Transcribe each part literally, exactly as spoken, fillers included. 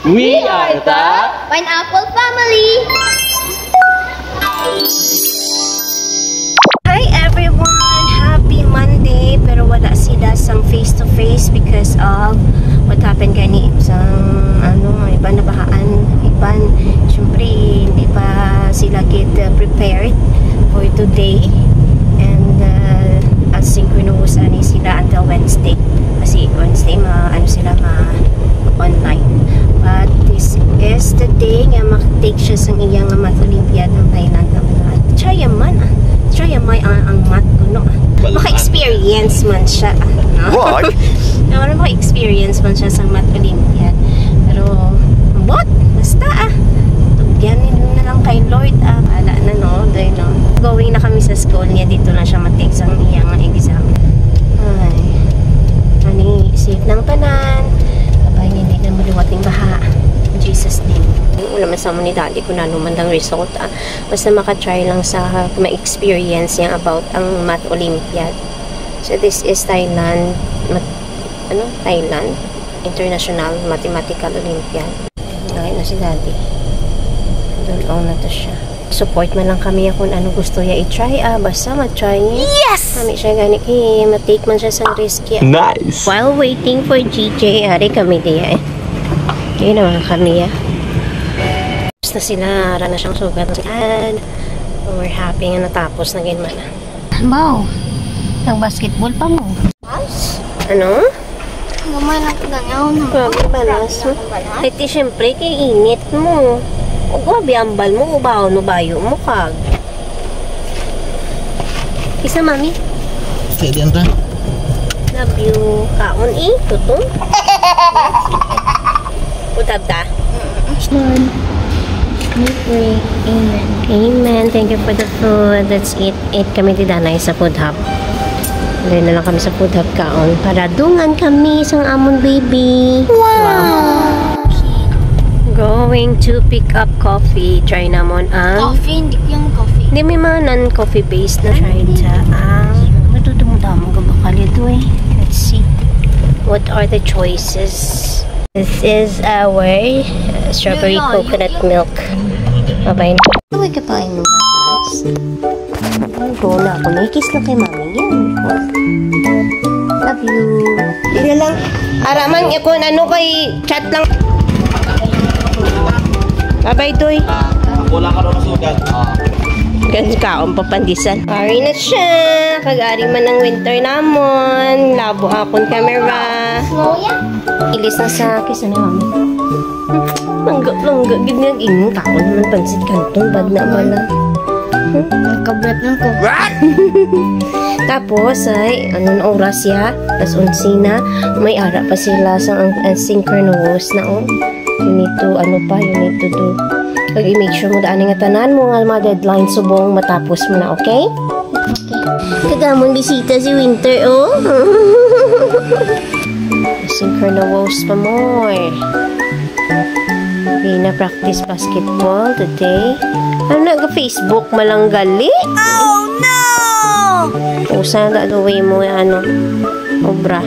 We are the Pineapple Family! Hi everyone! Happy Monday! Pero wala sila sang face to face because of what happened gani sa, ano, iban nabahaan, iban, syempre, hindi pa sila get uh, prepared for today. And uh, asynchronous ani sila until Wednesday. Kasi Wednesday, ma, ano sila, ma, online. But this is the day nga mag-take siya sa iyang math Olympiad ng Thailand. Try man, ah. Try man ang, ang math ko, no? Maka-experience man siya, ah, no? What? Pero maka-experience man siya sa math Olympiad. Pero, but, basta, ah. Tugyan ninyo na lang kay Lord, ah. Wala na, no? Dahil, no? Going na kami sa school niya, dito lang siya mag-take sa iyang exam. Ay. Ani, safe ng tanan. Abay, hindi na maluwat yung baha. In Jesus' name. Wala man sa mo ni daddy kung ano man ang result, ah. Basta makatry lang sa ma-experience niya about ang math Olympiad. So, this is Thailand, mat-, ano? Thailand International Mathematical Olympiad. Okay na si daddy. Dulong na to siya. Support man lang kami kung ano gusto niya i-try, ah. Basta ma-try niya. Yes! Kami siya gani kay ma-take man siya sa risk, ya. Nice! While waiting for G J, ari kami diya, eh. Kaya naman kami, ya. Tapos na sila, ara na siyang sugat. And we're happy nga natapos na gid man. Wow! Nag-basketball pa mo. Ano? Gamay lang ko ganyan. Grabe, balas mo. Ay, ti, siyempre, kay init mo. O, grabe, ambal mo, ubaw, no, bayo mo, kag. Isa, mami. Kaya diyan ta. Love you. Kaon, eh, tutong. Utab ta. Lord, we pray. Amen. Amen. Thank you for the food. Let's eat. Eat kami di Danay sa food hub. Dali na lang kami sa food hub kaon. Para dungan kami sang amon baby. Wow! Going to pick up coffee. Try namon ang Coffee, hindi ko yung coffee. Hindi, may mga non-coffee based na. Try ta ang. Matutumudamo ka ba kali to eh? Let's see. What are the choices? This is our uh, strawberry Yun, yun, coconut yun. Milk. Babay na. Tawag ka pa inyong gatas. Ang gona ako. May kiss na kay mami. Yan. Love you. Hindi na lang. Araman, eh, kung ano kay chat lang. Babay, Doy. Wala ka daw nasugat. Gan kaon pa pandisan. Ari na siya. Kag-ari man ang winter namon. Labo akon camera. Ilis na sa kiss na ni mami. Langga, langga, gid nga gingon. Kaon naman pansit kanton, bag na bala. Nagkablat lang ko. Tapos, ay, anong oras ya? Tas onse na. May ara pa sila sa ang, ang synchronous na, oh. You need to, ano pa, you need to do. Kag i-make sure mo daan nga tanan mo nga mga deadline subong matapos mo na, okay? Okay. Kagamon bisita si Winter, oh. Synchronous pa mo, eh. Okay, na-practice basketball today. Ano na, ga-Facebook malanggali? Oh, no! Usa na, the way mo, ano, obra.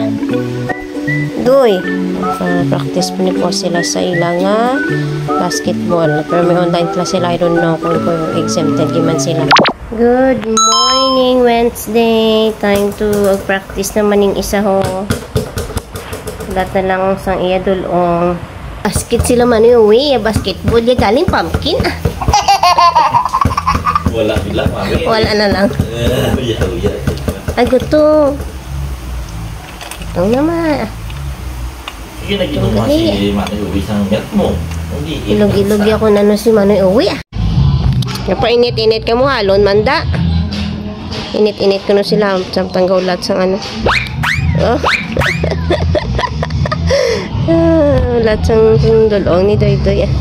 Doy, ah, practice po ni po sila sa ila nga basketball. Pero may online class sila. I don't know kung, kung exempted di man sila. Good morning, Wednesday. Time to practice naman ning isa ho. Lahat na lang sang iya dulong. Basket sila man uwi, basketball ya galing pumpkin. Ah. Wala sila, mami. Wala na lang. Eh, uya, uya. Ay, gutom. Gutom naman. Sige, nag-inom mo si Manoy Uwi sang milk mo. Hindi, Ilog-ilog sa ako na no si Manoy Uwi, ah. Napainit-init ka mo, halon, manda. Init-init ko no sila, samtang gaulat sang ano. Oh. Ah, ulat sang sundol, oh, ni Doy Doy, ah.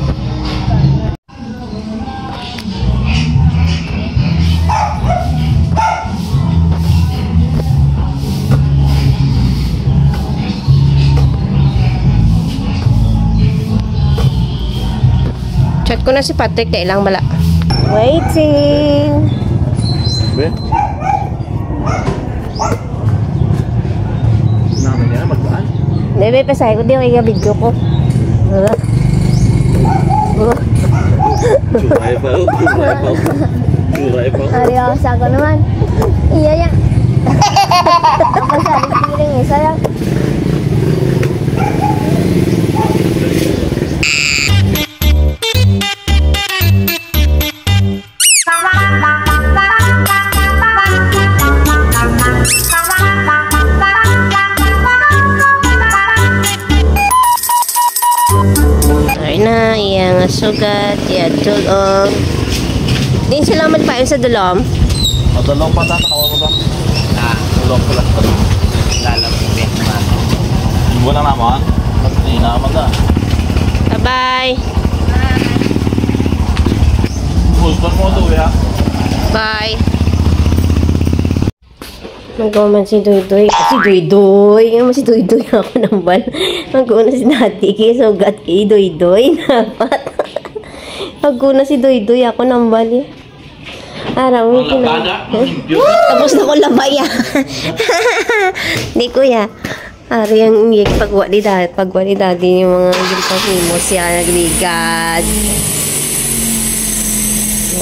Chat ko na si Patrick, dahil lang bala. Waiting. Naman niya, magdaan. Bebe, pasay ko, di ako iga-video ko. Diba? Churay pa, oh. Churay pa, oh. Churay pa, oh. Ari, oh, sa ako naman. Iya, iya. Ako sa piring, eh. Sayang. Ay na, iya nga sugat, iya dulom. Din sila magpayon sa dulom. Madulom pa ta, tanaw mo ta. Ah, dulom pala. Lalam ko yan, ma. Wala naman. Hindi naman na. Bye-bye. Gusto mo to, ya? Bye. Nagkuha man si Doydoy. Si Doydoy. Nga man si Doydoy ako nambal. Nagkuha na si Daddy. Kaya sugat kay Doydoy. Dapat. Nagkuha na si Doydoy ako nambal, eh. Araw mo Ang kina- labada, ang limpyo. Tapos na ko labaya. Di, kuya. Ari ang iyang pagwa ni Daddy. Pagwa ni Daddy yung mga ginpahimo siya nagligad.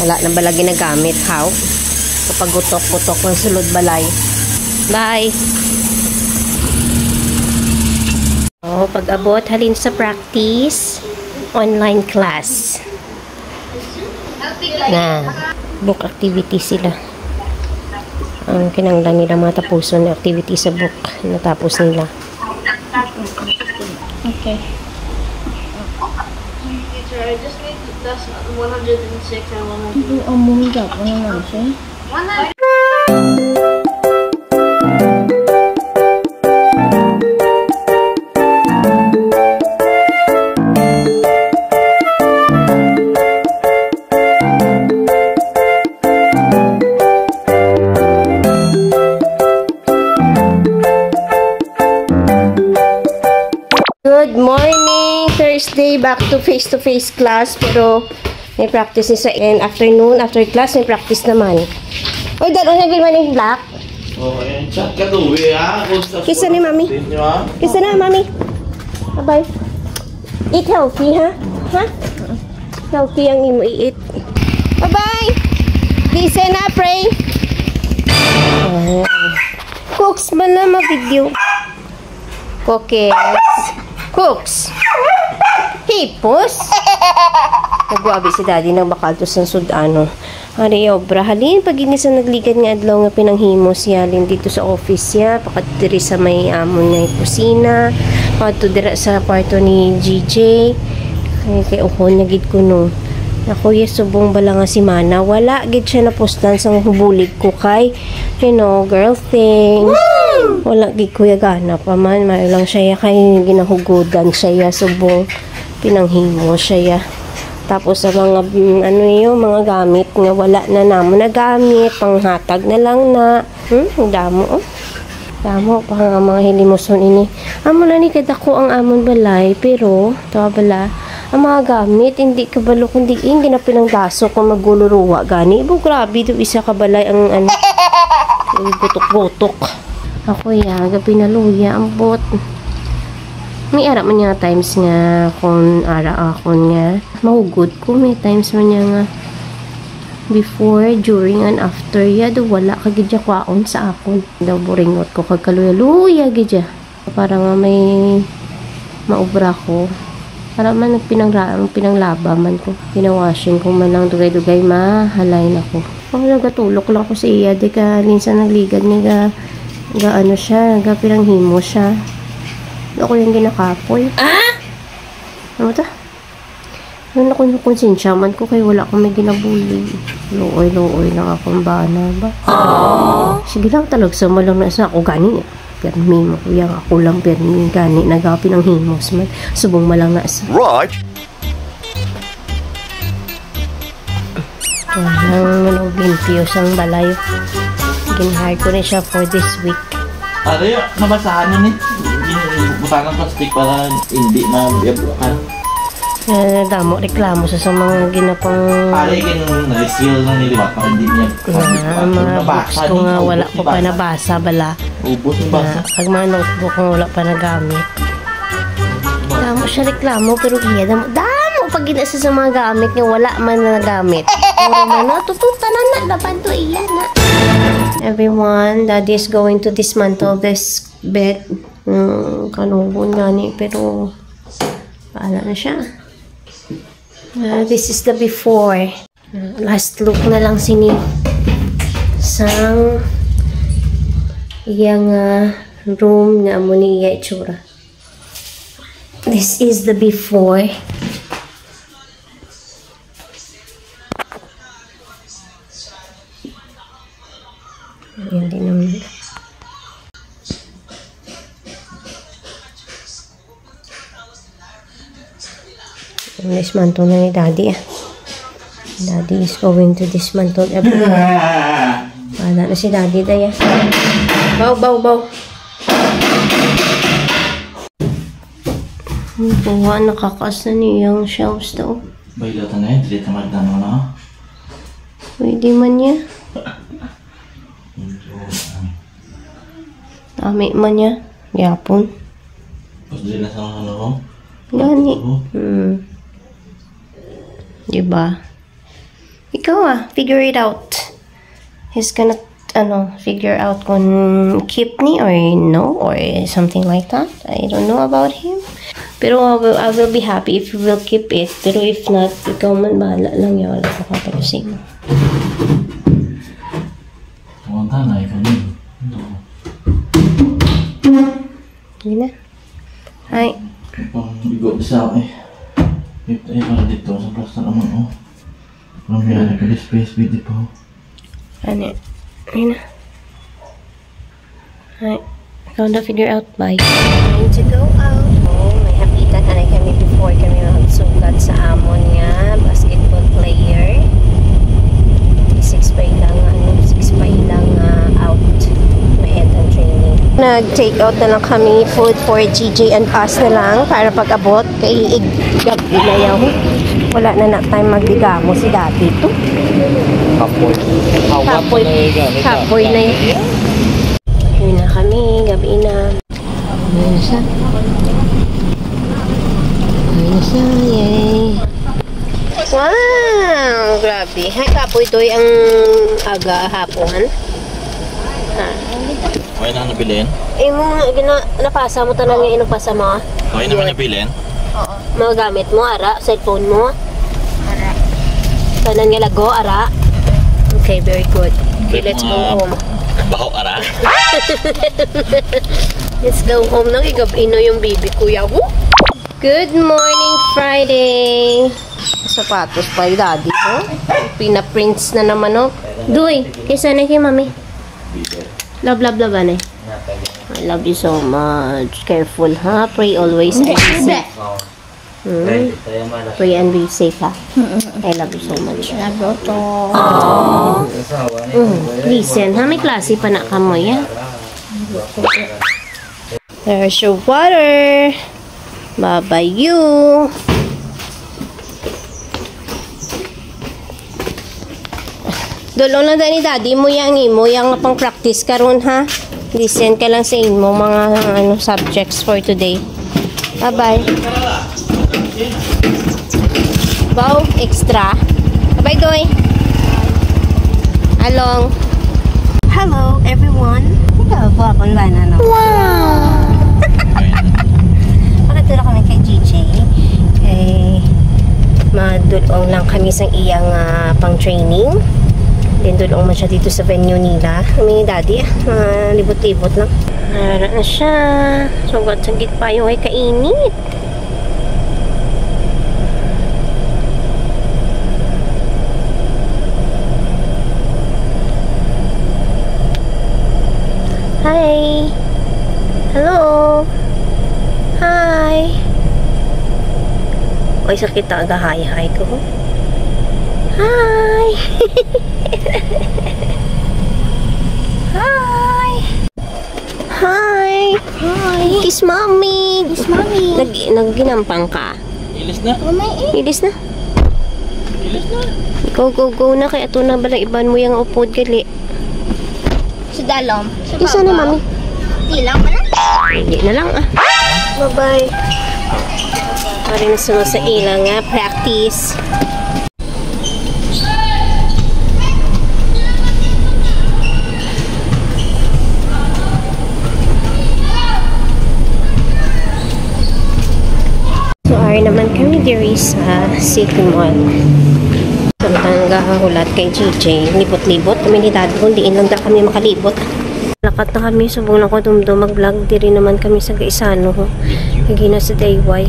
Wala na bala ginagamit, how? Kapag gutok-gutok ng sulod balay. Bye! Oh, pag-abot, halin sa practice, online class. Na, book activity sila. Ang kinanglan nila mga tapuson na activity sa book, natapos nila. Okay. Teacher, I just need to test one hundred and six and one hundred. Ang mong gap, ano lang siya? Good morning, Thursday, back to face-to-face class, pero may practice ni sa in afternoon, after class, may practice naman. Oy, dad, ano yung black? Oh, ayan. Chat ka to, eh, ha? Kung sa Kisa ni Mami. Inyo, ha? Kisa na, Mami. Bye-bye. Eat healthy, ha? Ha? Healthy ang imo i-eat. Bye-bye. Kisa na, pray. Oh. Cooks man na ma-video. Cookies. Cooks. Hipos. Nagwabi si Daddy nang bakal to sa sud-ano. Ari, obra. Halin, pag ini sa nagligad nga adlaw nga pinanghimo siya, halin dito sa office siya, pakadto diri sa may amon nga kusina, pakadto dira sa kwarto ni G J. Kay, kay uhon niya gid kuno. Ako, yes, subong bala nga semana, wala gid siya napustan sang hubulig ko kay, you know, girl things. Wala gid ko ya gana pa man, may lang siya ya kay ginahugudan siya ya, subong pinanghimo siya ya. Tapos sa mga, mm, ano yun, mga gamit nga wala na namon nagamit, panghatag na lang na. Hmm, ang damo, oh. Damo pa nga mga hilimuson ini. Amo na ni kadako ang amon balay, pero, tawa bala, ang mga gamit, hindi kabalo kung diin, ginapinanglaso kung maguluruwa gani. Ibo, grabe do isa ka balay ang, ano, gutok-gutok. Ako ya, gabi na luya ang bot. May ara man nga times nga kung ara akon nga mahugod ko, may times man niya nga before, during, and after, ya, do wala ka gid ya kwaon sa akon. Daw buringot ko kag kaluya-luya gid ya. Para nga may maubra ko. Para man nagpinangra-, pinanglaba man ko. Pinawashing ko man lang dugay-dugay, mahalay na ko. Oh, nagatulok lang ko sa iya. Di ka, minsan nagligad niya ga, ga ano siya, ga pinanghimo siya. Ako yung ginakapoy. Ah? Ano ta? Ano na kung konsensya man ko kay wala ko may ginabulig. Luoy-luoy lang akong bana ba? Sige lang, talagsa man lang na sa ako gani. Pirmi mo, kuya, nga ako lang pirmi gani nagapinanghimos man. Subong man lang na sa Right. Ang manong limpyo sang balay. Gin-hire ko na siya for this week. Ano yun? Nabasahan na ni? Butangan plastic para hindi na biyabukan. Eh, damo reklamo sa, sa mga ginapang Pare, yung refill ng niliwat, hindi niya Na, mga Nabasa books ko ni, nga wala ubos ko ni pa basa. nabasa, bala. Ubos ni Na, basa. Ang mga notebook nga wala pa nagamit. Damo siya reklamo, pero iya, damo, damo Pag gina sa, sa mga gamit nga wala man na gamit. Puro man, no? Tutu, tanan na, dapat to, iyan na. Everyone, Daddy is going to dismantle this bed. Hmm, kalugon gani, pero bahala na siya. Ah, this is the before. Ah, last look na lang sini sang iyang, ah, room nga amo ni iya itsura. This is the before. Hindi naman. Dismantle na ni Daddy, ah. Daddy is going to dismantle everything. Wala na si Daddy, day, ah. Baw, baw, baw. Ang buwa, nakakaas na niyang shelves daw. Bailatan na yun, dili ka magdano na. Pwede man niya. Dami man niya. Yapon. Tapos dili na sa ano ko? Gani. Oo. Hmm. Diba? Ikaw, ah, figure it out. He's gonna, ano, figure out kung keep ni or no or something like that. I don't know about him. Pero I will, I will be happy if he will keep it. Pero if not, ikaw man, bahala lang yan. Wala ko kapag sa imo. Ang tanay ko din. Yun na. Ay. Pang bigo sa eh. Ito ay para dito sa plaza naman, oh. Parang may ano ka space, pwede pa, oh. Ano? Ayun na. Ay. Ikaw na figure out, bye. Time to go out. Oh, may hapitan. Anay kami before kami magsugat sa amon nga basketball player. Six pa lang, ano, six pa lang, ah, out. May end ang training. Nag-take out na lang kami. Food for G J and us na lang para pag-abot. Kay ig-, gabi na yaw. Wala na na time magligamo si Daddy to. Kapoy. Awat Kapoy. na yung gamit, ah. Kapoy na yun. Yun na kami, gabi na. Ayun na siya. Ayun na siya, yay. Wow! Grabe. Hay, kapoy to ang aga hapon. Ha? Okay na nabilin? Imo nga, gina-, napasa mo tanan nga inupasa mo? Okay naman nabilin? Oo. Mga gamit mo, ara, cellphone mo? Ara. Tanan nga lago, ara? Okay, very good. Okay, let's go home. Baho, ara? Let's go home. Nangigab-ino yung baby ko, yawo. Good morning, Friday. Sapatos pa yung daddy, oh. Pinaprints na naman, oh. Doy, kisa na kay mami. Love, love, love, anay. I love you so much. Careful, ha? Pray always and be safe. Hmm? Pray and be safe, ha? I love you so much. Love you too. Mm. Listen, ha? May klase pa na kamo, ya? There's your water. Babayo. Dulong lang dani, daddy mo yang imo yang pang practice karon, ha? Listen ka lang sa imo mga, ano, subjects for today. Bye-bye. Wow, extra. Bye-bye, Doy. Along. Hello, everyone. Ikaw, buhapon ba na, no? Wow! Makatulog kami kay G J. Kay madulong lang kami sa iyang, ah, pang-training. Then dulong man siya dito sa venue nila. Kami ni daddy, ah, libot-libot lang. Ara na siya. Sugat sa gitpayo ay kainit. Hi. Hello. Hi. Oy, sakit ta aga hi-hi ko. Hi. Hi. Hi. Hi. Kiss mommy. Kiss mommy. Nag-, nagginampang ka? Ilis na. Mamay eh. Ilis na. Ilis na. Go, go, go na. Kay ato na bala iban mo yung upod gali. Sa dalom. Isa na, mami. Di lang pala. Hindi na lang, ah. Bye-bye. Nasunod sa ila nga practice. So, ari naman kami diri sa City Mall. Samtang nagahulat kay J J, libot-libot kami ni Daddy kung diin lang da kami makalibot. Lakat na kami, subong lang ko dumdum mag-vlog. Diri naman kami sa Gaisano, ho. Lagi na sa Dayway.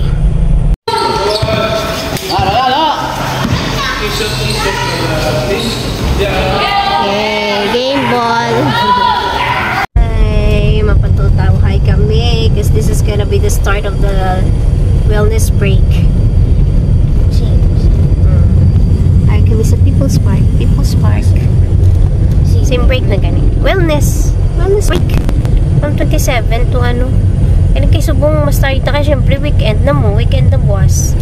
Yay, game ball. Ay, mapatutaw. Hi kami, 'cause this is gonna be the start of the wellness break. Change. Mm. Ay, kami sa People's Park. People's Park. Same break na gani. Wellness. Wellness break. From twenty-seven to ano. Kaya kay subong mas tarita kay syempre weekend na mo. Weekend na buwas.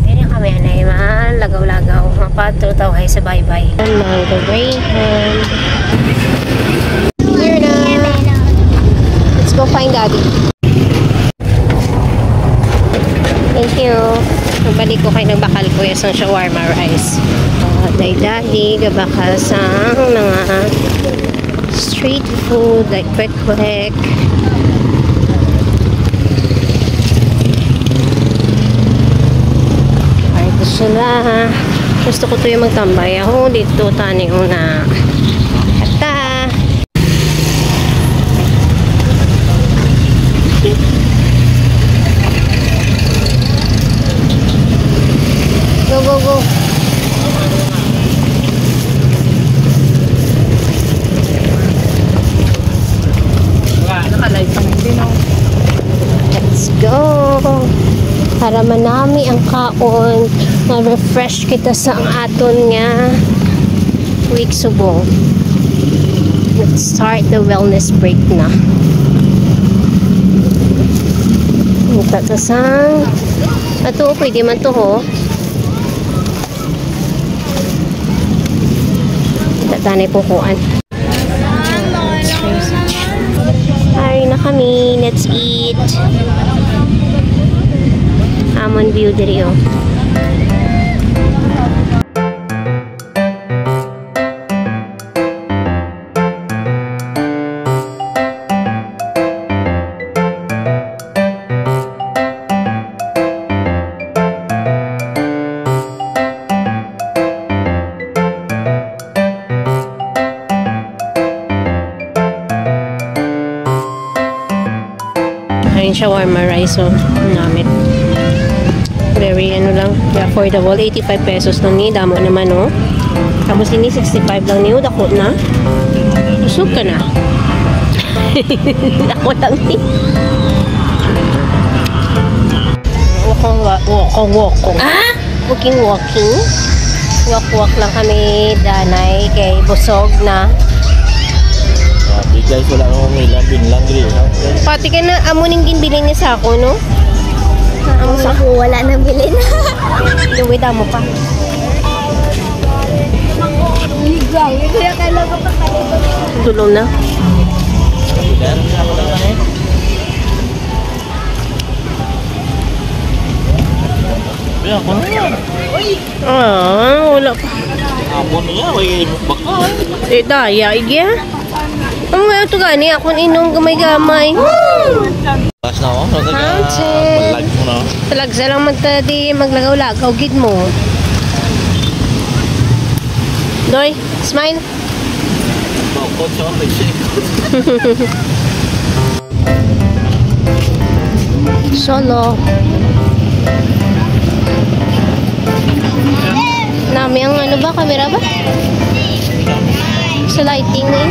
Kaya kami anay man. Lagaw-lagaw. Mapatutaw hay sa baybay. Ang mga break. Here na. Let's go find Daddy. Thank you. Nagbalik ko kay nagbakal ko yung shawarma rice. Uh, day Daddy, gabakal sa mga street food, like kwek-kwek. Ay, ito sila. Gusto ko to yung magtambay. Ako dito, tani una. Kata. Go, go, go. Naka-live ang Pinoy. Let's go. Para manami ang kaon, ma-refresh kita sa ang aton nga week subong. Let's start the wellness break na. Ito, tasang. Ato, pwede man to, ho. Tatanay po kuan. Ari na kami. Let's eat. Amon view diri, oh. Ayun, shawarma rice, oh. Ang gamit. Very, ano lang, affordable. Eighty-five pesos lang ni. Damo naman, oh. Tapos ini, sixty-five lang ni. Oh, dako na. Busog ka na. Dako lang ni. Wakong wa-, wakong, wakong. Ah? Walking, walking. Walk, walk lang kami, danay, kay busog na. Ah, di guys, wala akong may labing laundry, ha? Pati ka na, amo ning ginbiling ni Sako, no? Amo sa Ako, wala nang bilin. Luwi, damo pa. Tulong na. Kaya ako na yan. Ah, wala pa. Ako niya, may baka, eh. Eh, daya, igya. Ang mga ito gani, akong inom gamay-gamay. Pas na ako, nagka-vlog mo na. Talagsa lang man ta di maglagaw-lagaw, gid mo. Doy, smile. Bokot siya, may shake. Solo. Nami ang ano ba, camera ba? Sa lighting eh.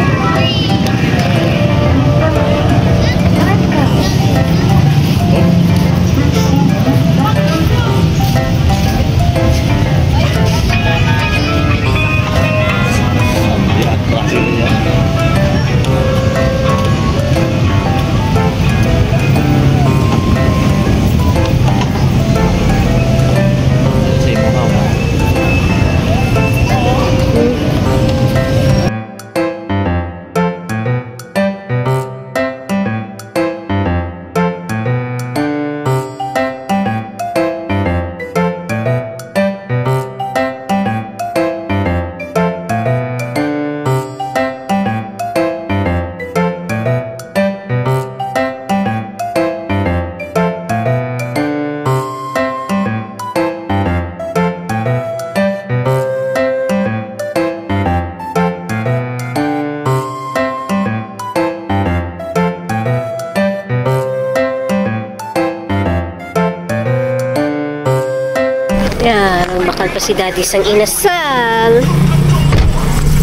Yan, ang bakal pa si Daddy sang inasal.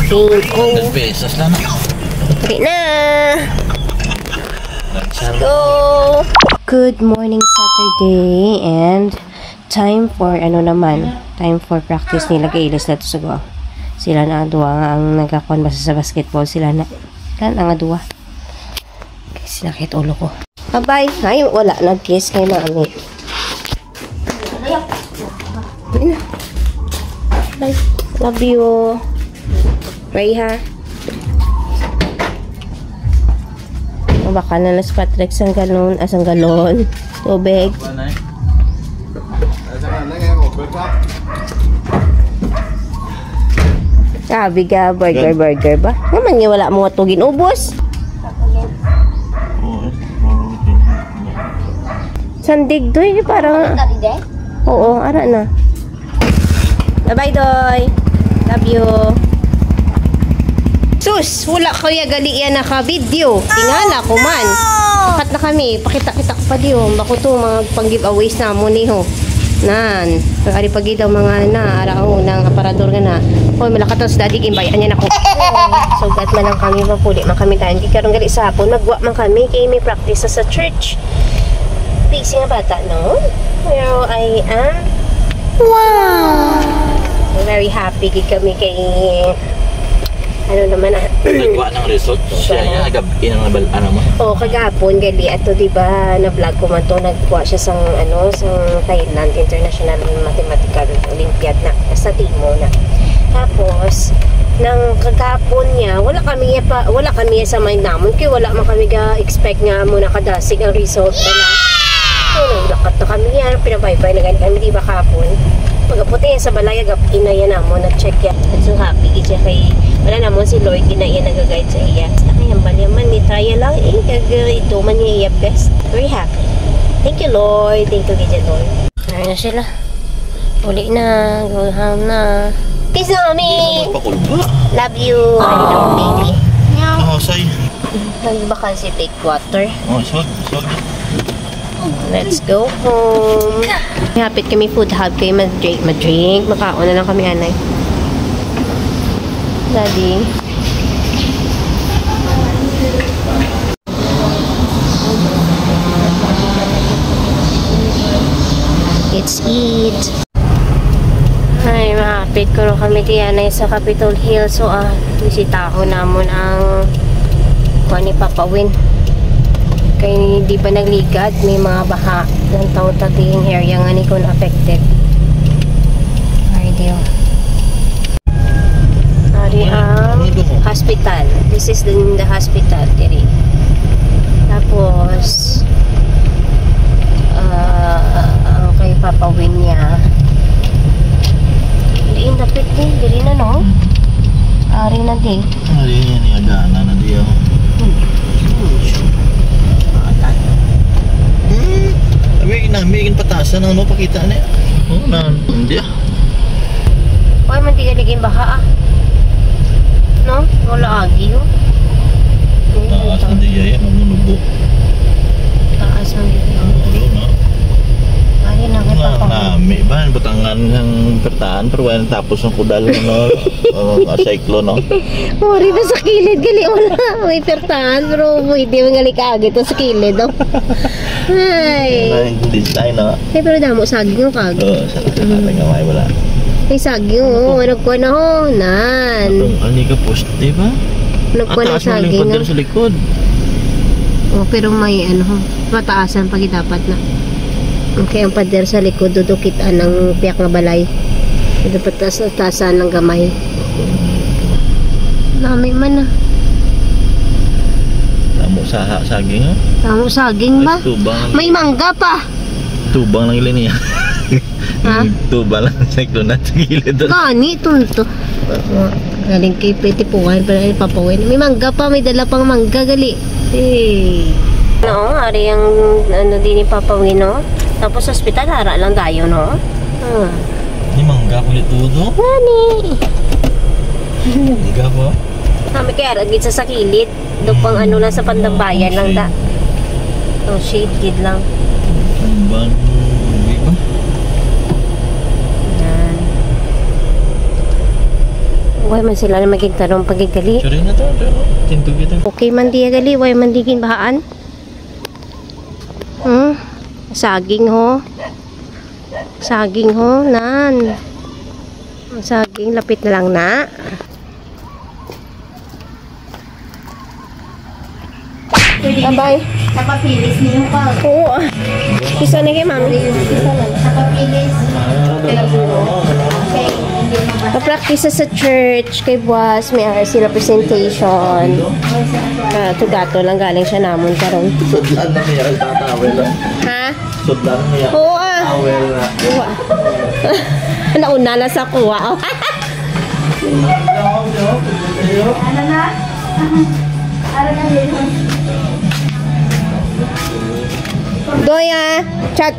Thank you. Hundred pesos lang. Dali na. Go! Good morning, Saturday, and time for, ano naman, time for practice nila kay Ilis na to sa go. Sila na ang duwa nga ang nagkakuan basta sa basketball. Sila na, sila na nga duwa. Kay sinakit ulo ko. Bye-bye. Ay, wala. Nag-kiss kay mami. Bye. Love you. Bye, ha? Ang bakal na, Los Patrick, sang galon, ah, sang galon. Tubig. Sabi ka, burger, burger ba? Naman nga wala mo nga to ginubos. Oo, eh. Sandig to eh, parang... Kari de? Oo, ara na. Bye-bye, Doy. Love you. Sus, wala ko ya gali yan naka-video. Tingala ko man. Cut na kami. Pakita-kita ko pa di, oh. Bako to, mga pang-giveaways namon ni, ho. Nan, ang ari pa gid ang mga na, ara, oh, nang aparador nga na. Hoy, malakat ang si Daddy, ginbayaan niya na ko. Sugat man lang kami, mapuli man kami tayo. Di karon gali sa hapon, magwa man kami, kay may practice sa, sa church. Busy nga bata, no? Pero I am Wow! Very happy gid kami kay, ano naman, ah. Nagwa ng result, no? Siya, siya, niya, nagab-, inang nabal-, ano mo? Oh, kagapon, gali, ato, di ba, na-vlog ko man to, nagkuha siya sang, ano, sang Thailand International Mathematical Olympiad na, sa Timo na. Tapos, nang kagapon niya, wala kami pa, wala kami sa mind namon, kay wala man kami ga-expect nga mo nakadasig ang result na. So, naglakat na kami yan. Pinabaybay na gani kami, di ba, kahapon? Pag-abot niya sa balay, agap-, inaya namon, nag-check yan. At so happy gid siya kay wala namon si Lord, gina iya nag-guide sa iya. Basta kay hambal niya man, may trial lang, eh, kag, uh, ito man niya iya best. Very happy. Thank you, Lord. Thank you, gid, Lord. Ano na sila? Uli na, go home na. Kiss, mommy! Pakulba. Love you, my little baby. Oh, say. Nagbakal si Big Water. Oh, swag, swag. Let's go home. Hapit kami food hub kay mag-drink, mag-drink. Makaon na lang kami, anay. Daddy. It's it. Ay, mahapit ko na kami diyan ay sa Capitol Hill. So, ah, bisitahon namon ang kuan ni Papa Win. Kay di ba nagligad, may mga baha. Ang taon ta ding area nga ni kun affected. Ay, Diyo. Ari ang hospital. This is the, the hospital diri. Tapos, ah, ang kay Papa Win niya. Diri, dapit ni. Diri na, no? Ari na di. Ari niya, niya, gana na di, oh. Hmm. Abi, nami, igin patasan, ano, pakita niya. Oh, nan, hindi, ah. Wala man tiga naging baha, ah. No? Wala agi, oh. Taas na di, ay, mamunubo. Taas ang di. Wala na. Ay, na, Wala, nami ba? Butangan ng pertahan, pero wala tapos ng kudal, ano? Oh, nga cyclone, no? Mori na sa kilid, gali, wala. May pertahan, pero pwede man gali kaagi to sa kilid, oh. Ay. Ay, design, no? Eh, pero damo saging, oh, kag. Oo, sa Mm. Nga may wala. May saging, oh. Ano ko na, oh? Nan. Atong ani ka poste ba? Nagkuha ng Ataas mo lang saging, pader ah. Sa likod. Oh, pero may, ano, oh, mataasan pa gid dapat na. Okay, ang pader sa likod, dudukit ang piyak nga balay. Ito pa taas, taasan ng gamay. Nami man, ah. Damo sa ha-, saging, ha? Damo saging ba? Ay, tubang. May mangga pa. Tubang lang ila niya. Ha? Tubang lang sa iklunat sa gilid. Gani, tunto. Galing kay Pwede Puwan, pero ay papawin. May mangga pa, may dala pang mangga, gali. Eh. No, ari ang, ano, din ni Papa Win, no? Tapos hospital, ara lang dayo, no? Ah. Di mangga ko dito, no? Gani. Mangga po. Kami kaya, ara gid sa, sa kilid. Do pang ano lang sa pandambayan lang, da. Oh, shade gid lang. Ang ban-, di ba? Wala man sila na maging tanong pagigali. Sure na to, pero tindog ito. Okay man diya gali, wala man di ginbahaan. Hmm? Saging ho. Saging ho, nan. Ang saging, lapit na lang na. Bye-bye. Sa papilis niyo pa. Oo, ah. Isa na kay mami. Isa lang. Sa papilis. Kaya po. Okay. Hindi mabasa. Practice sa church kay buwas may R C representation. Ah, tugato lang galing siya namon karon. Sudlan na niya ang tatawel, ah. Ha? Sudlan niya. Oo, ah. Tawel na. Kuha. Nauna na sa kuha. Ano na? Ano na yun? Doy, ah. Chat.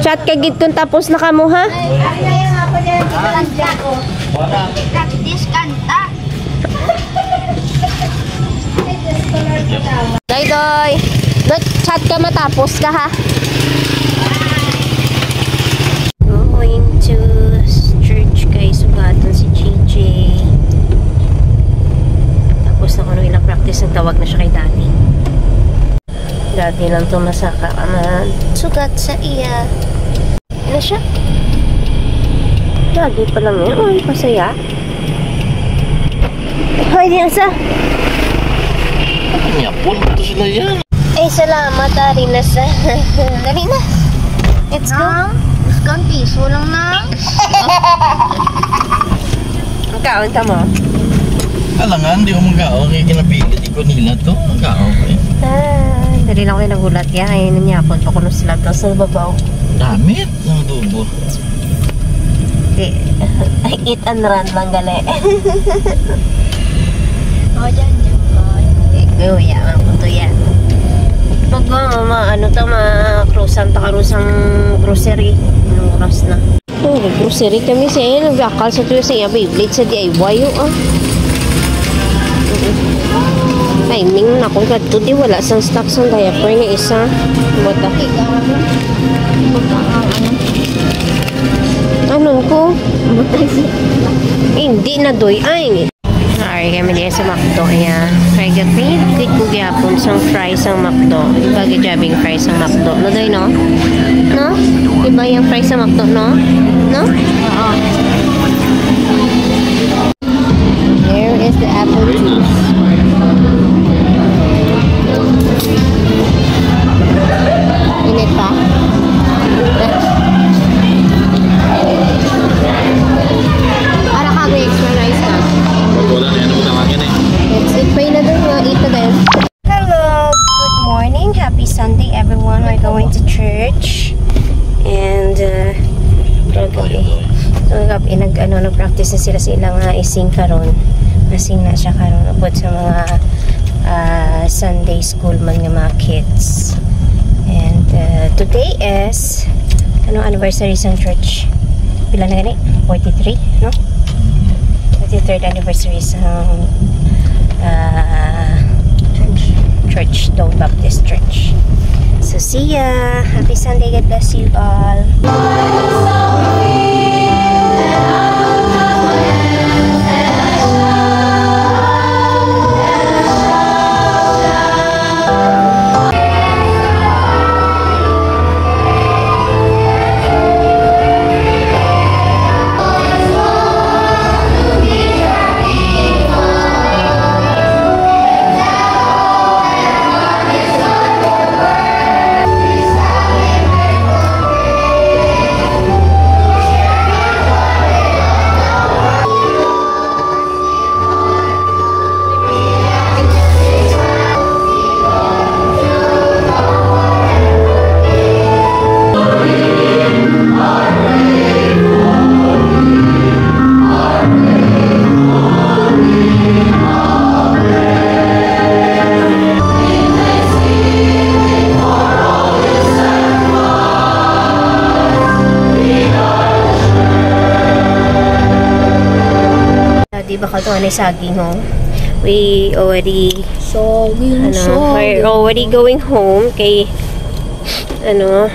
Chat ka gid kung tapos na kamo, ha? Practice kanta. Doy, doy. Doy, chat ka matapos ka, ha? Going to s- church kay sugaton si J J. Tapos na kuno ilang practice, nagtawag na siya kay Daddy. Daddy lang to masaka ka man. Sugat sa iya. Ano siya? Daddy pa lang yun. Uy, masaya. Hoy, di sa. Yapon, ito sila yan. Ay, salamat, ari na sa. Dali na. Let's go. Nang, isang piso lang na. Ang kaon ka mo? Alangan, di ko magkaon. Kaya ginapilit ko nila to. Ang kaon ko eh. Ah, dali lang kayo nagulat ya. Ay, nanyapon pa kuno sila to sa babaw. Damit ng adobo. Di, eat and run lang gali. Oh, dyan, dyan. Oh, dyan. Di, kuya, ang puto yan. Pag ma, ma, ano to, ma-crossan ta karon sang grocery. Anong oras na? Oh, grocery kami sa iya. Nagakal sa tuyo sa iya. Beyblade sa D I Y, oh, ah. Mm-mm. Timing na akong kadto, di wala sang stock sang diaper nga isa. Bota. Anon ko? Hindi na, doy. Ay. Ari kami diya sa McDo, iya. Kay gapit, gid ko gyapon sang fries sang McDo. Iba gid jabing fries sang McDo. No, doy, no? No? Iba yung fries sa McDo, no? No? Oo. Here is the apple juice. Init pa. Para kag may extra rice ka. Wala na yan ang tawagin eh. It's, it pay na dun, uh, eat na din. Hello, good morning. Happy Sunday, everyone. We're going to church. And, uh, kagabi, kagabi, nag, ano, nag-practice na sila sa ilang, uh, ising karon. Asing na siya karon. Upod sa mga, uh, Sunday school man nga mga kids. And, uh, today is, ano, anniversary sa church? Pila na gani? Forty-three, no? Forty-third anniversary sa, ah, church, Dawn Baptist Church. So, see ya! Happy Sunday! God bless you all! Ah, di ba ka to, ano, saging, oh? We already, saging, ano, saging. We're already going home kay, ano,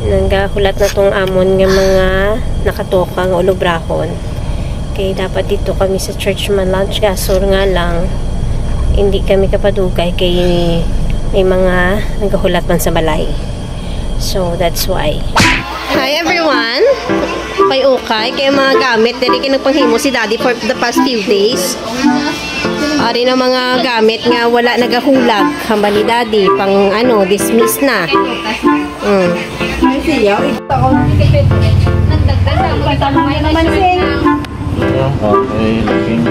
Nanggahulat na tong amon nga mga nakatoka nga ulobrahon. Kay dapat dito kami sa church man lunch gasor nga lang. Hindi kami kapadugay kay may mga nagahulat man sa balay. So that's why. Hi everyone! Kay ukay, kay mga gamit diri kay nagpanghimo si Daddy for the past few days. Ari na mga gamit nga wala nagahulag. Hamba ni Daddy, pang ano, dismiss na. Mm. Ay, siya. Ito ko. Nagdagdag sa mga naman, sing. Okay, looking.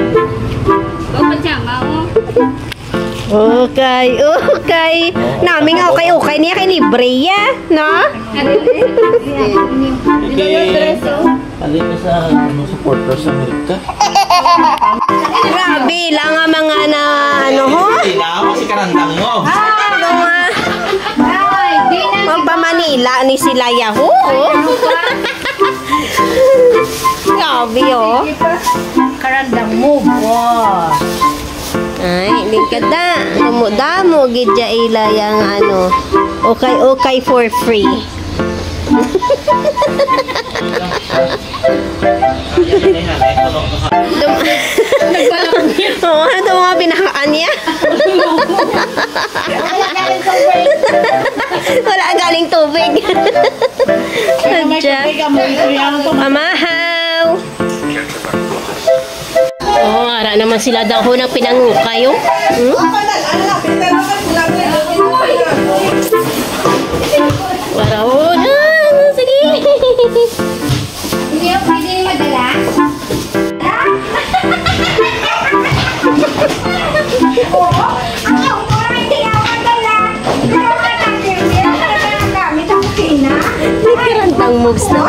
Okay, okay. Nami nga okay, okay niya kay libre ya, no? Ano yung dress, oh? Ano yung sa, ano, supporters sa Amerika? Grabe lang ang mga na, ano, ho? Tinawa si karandang mo. Ah, ano nga? Ay, di na. Magpa-Manila ni sila, yaho, oh. Grabe, oh. Karandang mo, boss. Ay, di kada. Damo-damo gid ya ila yang ano. Okay, okay for free. Dum- Oo, ano itong mga binahaan niya? Wala galing tubig. Sadya. Mamahaw. Oh, ara naman sila daw ho ng pinangukay, oh. Hmm? Para, oh, na, na, sige. Hindi ako pwede madala. Oo, ang autora hindi ako madala. Pero ang hindi ako madala gamit sa kusina. May karandang moves na.